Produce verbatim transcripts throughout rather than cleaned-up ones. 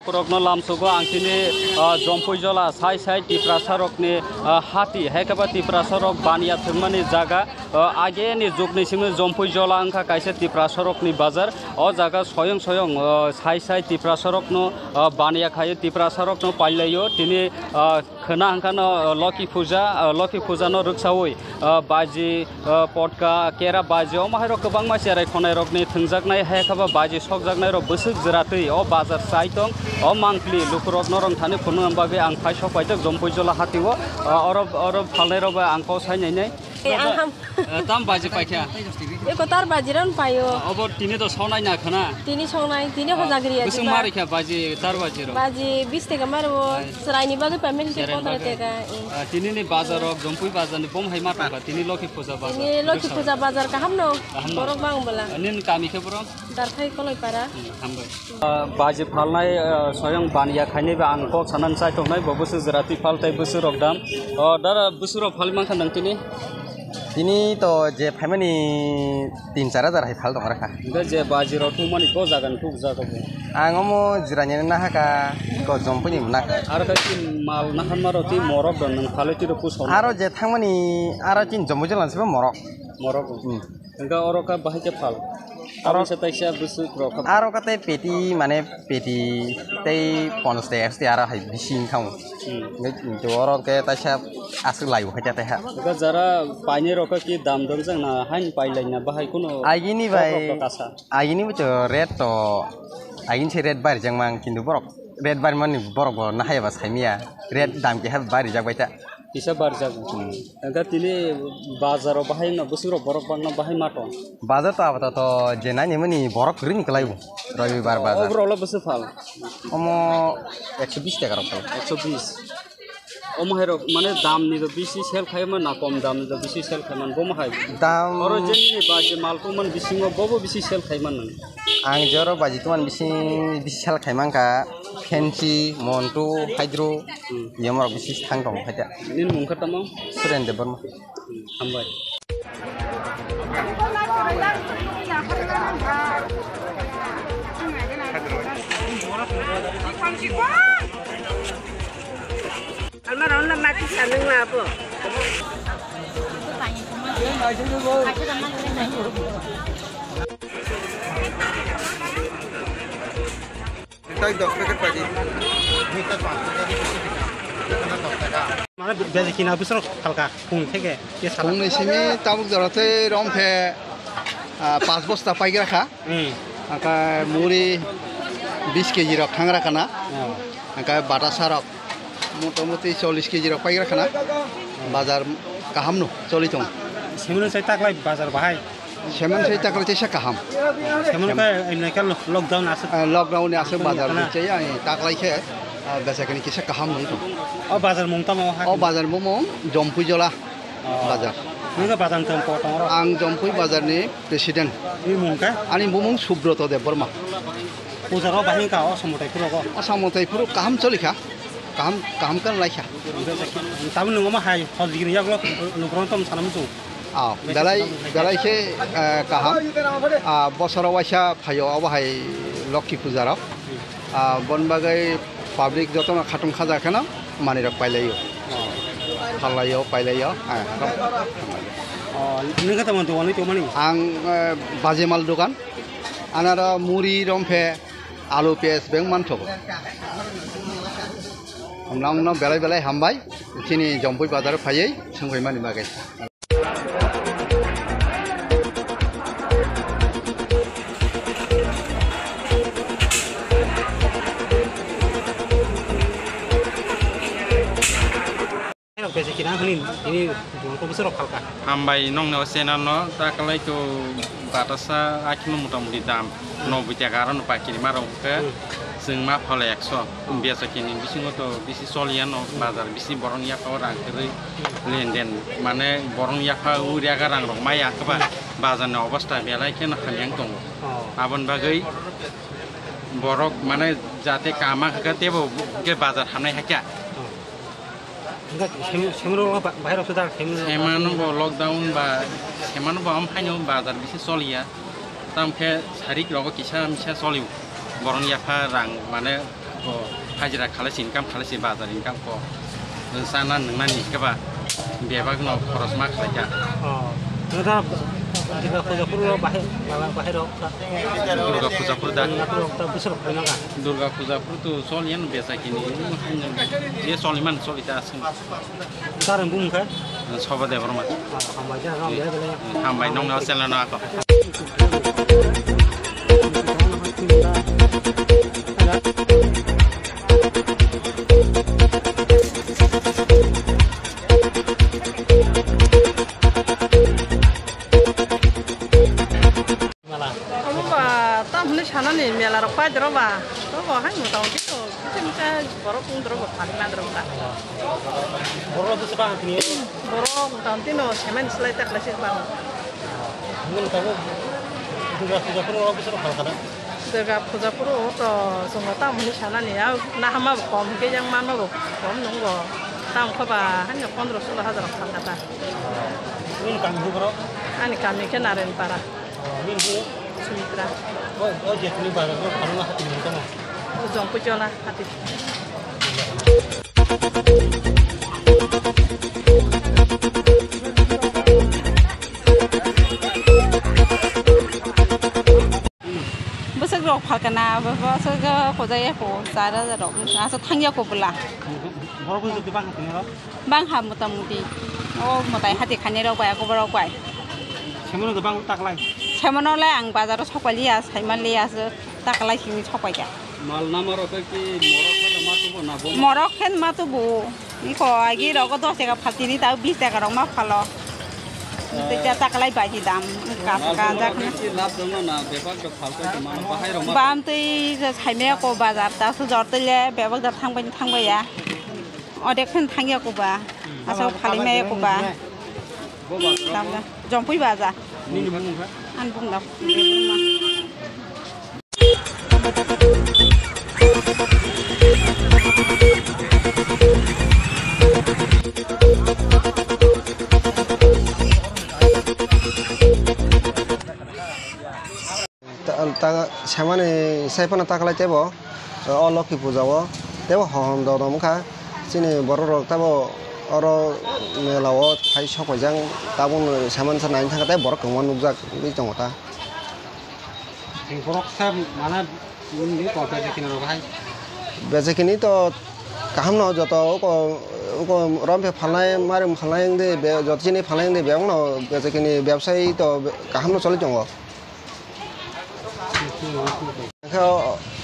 Rokno lamsogo ang tini, ah, Jompui Jola sai sai Tiprasa rokni, ah, hati, hai khe ba Tiprasa rok baniya thwngmani jaga, ah, age ni jugni simi Jompui Jola wngkha kaisa Tiprasa rokni bazar. O jaga soyong soyong, ah, sai sai Tiprasa rokno, ah, baniya khaio, Tiprasa rokno pailaio. Tini, ah, khwna hwnkha no, ah, Loki Puja, ah, Loki Puja no rwksaui, ah, baji, ah, potka, kera baji, omo hai rok kwbangma cherai khonai rokni thwngjaknai, hai khe ba baji sokjaknai rok bwswk jwra twi o bazar chai tong, o mangpli lukurok norong thani phunukna bagwi ang phai sok paijak Jompui Jola hatio, ah, oro, oro phalnai rok bai ang kok sai nainai. Eh, ang ham. Eh, tam baji paikha? Eko tar baji ron paio. Ah, obo tini to sonai na khana? Tini sonai, tini hojagri aji bwswk ba. Marikha baji tar baji ro? Baji bis teka maro, chwraini bagwi payment khe pondro teka. Ah, tini ni bazar rok, Jompui bazar ni bom hai ma tongkha, tini Loki Puja bazar. Ini Loki Puja bazar kaham no? Kaham no. Borok bang bwla. Ah, nini kami khe borok? Darkhai Koloipara. Hmm, hambai. Ah, baji phalnai, ah, soyang baniya khainai ba ang kok sanan chai tongnai, bo bwswk jwra twi phal tei bwswk rok dam. Oh, dara bwswk rok phal mankha nang tini? Tini to je phaimani tin char hajar hai phal tong rakha. Hingke je baji rok tungmani ko jaga ni kuk jaga bo? Ang omo jirani nahaka ko Jompui ni nahaka. Aro khe tin mal naharma rok twi morok don nang phalwi twi rok puso. Aro je thangmani aro tin Jompui Jola ni sabo morok. Morok. Hmm. Hingke oro kha bahai khe phal. Aro Aboni sa taisa bwswk rok kha. Aro kha tei peti mane peti tei ponchash tei ekso tei aro hai bisi wngkha mo. Hmm. Hingke oro khe taisa aswk lai bo khaita taiha. Hingke jara painai rok kha ki dam dong jang na hain pailai na bahai kuno. Agini bai, rok rok kasa. Agini bo to rate to agini se rate bai rijak mang kintu borok rate bai mani borok bo nahaya ba saimaya rate dam keha bai rijak bai ta. Kisa barjak. Hmm. Engkha tini bazaro bahai no bwswk rok borok bangma bahai ma tong. Bazar to apato to je nai ni mani borok kwrwi ni kwlai bo. Robibar bazar. Oborok lo bwswk phal? Omo ekso bis taka rok phal. Ekso bis. Omo hai rok mane dam ni do bisi sell khai man na kom dam ni do bisi sell khai man bo ma hai? Dam. Oro je nini ba je mal tong man bisingo bo bo bisi sell khai man nang. Ang joro baji tuman bising bisi sell khai man kha Fancy, Montu, Hydro. Hmm. Yamrok bisi thang tong khaida. Nini mung kha tamo? Suren Debbarma. Hmm, hambai. Almara onna mati sanung labo. Tei dos packet paidi. Mane beje kina bwswk rok phalka phung theke, ke sala. Phungni simi tabuk jora tei rom khe, ah, pas bosta paigra kha. Hmm. Aka muri bis kg rok thangra kana. Oh. Aka batasa rok motamoti chollish kg rok paigra kana. Bazar kaham no choli tong. Simino sai taklai bazar bahai. Semen sai taklai teisa kaham. Semen ka emne ka lockdown aswk. Eh, lockdown ni aswk bazar ni chai ai taklai khe, ah, besa kini kisa kaham nung tong. O bazar mung tamo ha? O bazar mung Jompui Jola bazar. Nung ka bazar tong po tong ro? Ang Jompui bazar ni president. Ni mung ka? Ani bumung Subroto Debbarma. Puja ro bahai ka o Samung Tai Phuru ro? O Samung Tai Phuru kaham choli kha. Kaham, kaham kan lai kha. Tamo nung ma hai hol digini yak lo lukron tom sanam tu. Ah, belai, belai khe, eh, kaham. Ah, bosoro waisa phaio obo hai Lokhi puja rok. Ah, bon bagwi public jotono khatung khaja kheno manwi rok pailaio. Phallaio, pailaio. Ah, oh, nung khe tamo dogan ni tongmani? Ang, eh, bajemal dogan. Anaro muri romphe, alu piyaj beng manthogo. Hamlangno belai belai hambai. Chini Jompui bazar phaiwi songwi mani bagwi. Rok besi kinang hini, hini dungko bwswk rok phalka. Hambai nongno channel no ta kwlai to batasa akhino motamoti dam noboi taka aro no pakiri ma rok khe. Hmm. Chwng ma phale ekso. Hmm. Besa kini bisingo to bisi choliya no, hmm, bazar bisi borok ni yapha o rang kwrwi, hmm, lenden mane borok ni yapha o rega rang rok maya khe ba, hmm, bazar ni obostha belai kheno hamya wng tongo. Oh. Aboni bagwi borok mane jate kama khe tebo khe bazar hamnai hakya. Oh. Hingke sem-, semrok ba-, bahai rok se da, semrok. Semano bo lockdown ba, semano bo am haino bazar bisi choliya. Tam khe sarik rogo kisa misa cholio. Borok ni yapha rang mane Hajira khalai se income, khalai se bazar income ko. Sana nungnani hingke ba bebak no khoros ma khalai kha. Oh, nokha Durga Puja phuru bahai, bahai rok ta. Durga Puja phuru da. Durga Puja phuru ta bwswk khalai nang kha. Durga Puja phuru to sol yan besa kini. Je sol iman sol ita aswng. Sir, bung kha? Soba Debbarma. Ah, hambai, sir, hambai, hambai. Hambai, nong no sel no ako. Mela. Omo ba, tam hwnwi sanani mela rok pai doro ba. To bo hai mota moti to, kisa misa borok wng doro ba, phari ma doro ba. Borok rok bwswk bang tini? Borok mota moti no cement slai tak lai se bang. Nini tamo Durga Puja phuru rok bwswk rok phalkha na? Durga Puja phuru to chwng tam hwnwi sanani, a nahama bo kom hwnkhe yang manma bo kom nung bo. Tam kho ba, hani pondro sulo hajar rok phalkha ta. Nini kami hwnkhe borok? Ani kami khe Narayanpara. Oh, nini hwnkhe? Sumitra. Oh, oh, je tini bazar o phalna hati ni tamo? Jongpui jola hati. Bwswk rok phalkha na, bwswk kho jaya kho, chara rok, asa thangya kho bwla. Borok bwswk bang hati ni rok? Bang ha mota moti. O motai hati khainai rok bai, ako borok bai. Semono to bang taklai. Semono le ang bazar o sokpaliya, saimaliya, taklai simi sokpaikha. Mal nama rok ki morok khe ma tubo na bo? Morok khe ma tubo. Iko agi rogo dos taka phaltini ta bis taka rok ma phalo. Tei ta taklai bai dam. Ka ka jak na. Ki lab dong na bebak to phalko to ma bahai rok ma. Bam tei saimaya ko bazar ta su jor tei le bebak da thang bai thang bai ya. Odek khen thangya kuba. Asa khali maya kuba. Bo ba. Tamda. Jompui baja. Nini bumung kha? An bung da. Ta, ta, semani sai phano taklai tebo, o Lokhi puja o, tebo hohom dodom wngkha, chini borok rok tebo oro mela o phai sok paijak, tabuk no semani sa nai thangkha, tei borok kwbangma nukjak wngwi tongo ta. Borok khe mana wngwi tongo, beje kini rok hai. Beje kini to kaham no, joto oko, oko rom phe phalnai, mari phalnai wngdi, be-, joto chini phalnai wngdi, bebak no beje kini bebsai to kaham no choli tongo. Khe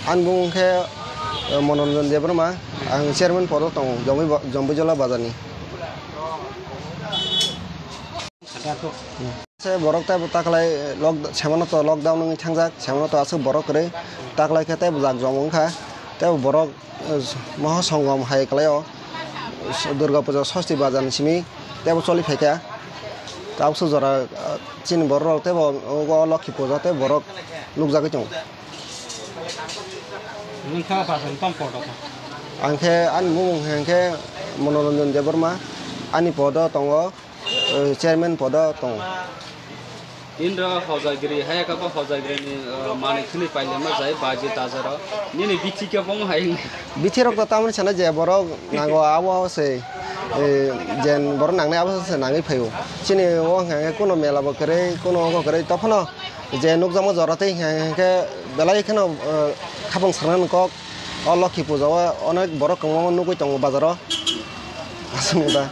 ani bumung khe, eh, Monoranjan Debbarma, ang chairman podo tongo, Jomui ba-, Jombuijola bazar ni. Se borok ta, taklai lock-, semano to lockdown wngwi thangjak, semano to aswk borok kwrwi, taklai khe tei bwjak jom wngkha, tei borok, eh, moha songom hai kwlai o, Durga Puja sosti bazar ni simi tei bo choli phaikha, tabukso jora, eh, chini borok rok tei bo o Lokhi puja tei borok nukjagwi tongo. Nwng khe o bazar ni tong podo kha? Ang khe ani bumung hwnkhe Monoranjan Debbarma, ani podo tongo, eh, chairman podo tongo. Indra hojagiri, haya kabo hojagiri ni, eh, manwi khini pailema jai baji tajaro. Nini bithi khe bong hai. Bithi rok to tamoni sana je borok nango abo se, eh, jen borok nangnai abo se nangwi phaio. Chini o hwnkhe kuno mela bo kwrwi, kuno obo kwrwi, tophano je nukjakma jora tei hwnkhe belai kheno, eh, khapang saknani kok. O Lokhi puja o onek borok kwbangma nugwi tongo bazaro. Aswk da.